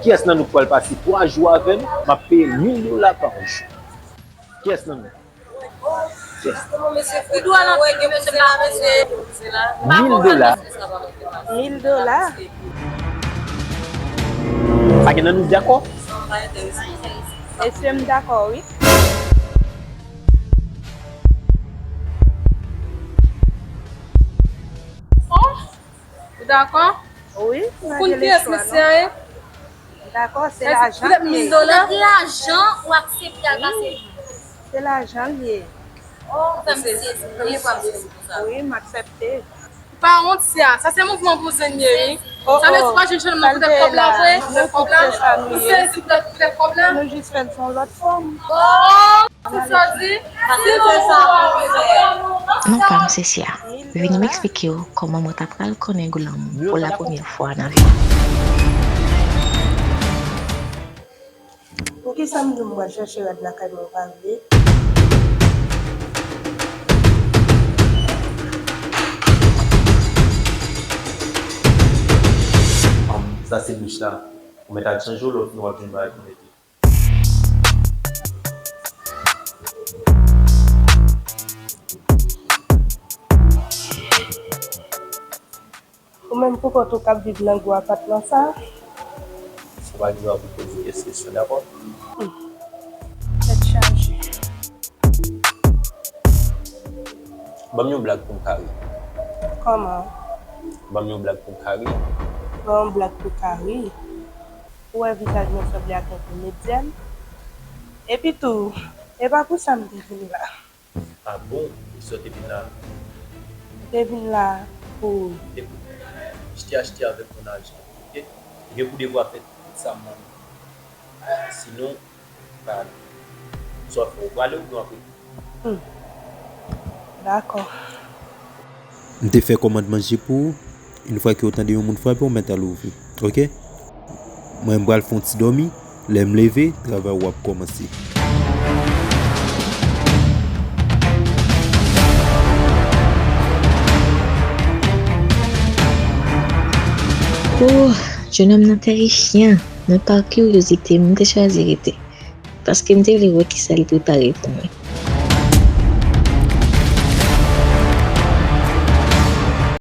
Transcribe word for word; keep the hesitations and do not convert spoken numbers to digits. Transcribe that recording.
Kiyès nan nou k pral pase twa jou avè m, m ap peye mil dola pa jou? Kiyès nan nou? Kiyès? Mil dola. Mil dola. Pa gen nan nou dakò? Mesye, m dakò, wi. Oh, ou dakò? Wi, ou konn kiyès mesye a ye? M dakò, se lajan li ye. Mil dola? Se lajan ou aksepte al pase? Wi, se lajan li ye. Oh, fè m sezi. Premye fwa m sezi konsa. Wi, m aksepte. Pa wont, sè a. Sa se mouvman bouzen ye, wi. Oh, oh. Sa vle di pa jwenn jennonm nan poutèt kòb la vre? Poutèt kòb la? Ou sezi poutèt, poutèt kòb la? Nou jis fè l sou yon lòt fòm. Oh, se sa w di? Non pa, m se sè a. Vini m eksplike w kòman mwen ta pral konnen gou lanmou pou la premyè fwa nan vi m. Poukisa m di w m pral chèche rad lakay mwen, ou pa vle? Sa se douch la. Ou mèt al chanje w, lè w fini w ap jwenn bagay pou mete. Ou menm poukont ou k ap viv nan gwo apatman sa a? Ou pa gen dwa pou poze pyès kesyon, dakò? Hmm. Tèt chaje. Ban m yon blag pou m ka ri. Kòman? Ban m yon blag pou m ka ri. Ban yon blag pou w ka ri? Ou wè vizaj mwen sanble ak yon komedyèn? Epitou, e pa pou sa m te vin la. Ah bon? Kisa w te vin la? M te vin la pou... Ekout, jte achte avèk mon ajan, oke? Ou gen pou devwa fè tout sa m mande w. Sinon, pa ale. Sa w ap fè, ou prale oubyen w ap rete? Hmm. Dakò. M te fè kòmand manje pou ou. Yon fwa ke w tande yon moun frape, w mèt al ouvri. Oke? Mwen, m pral fè yon ti dòmi. Lè m leve, travay ou ap kòmanse. Oh, jennonm nan terifyan. Men pa kiryozite m, m te chwazi rete. Paske m te vle wè kisa li prepare pou mwen.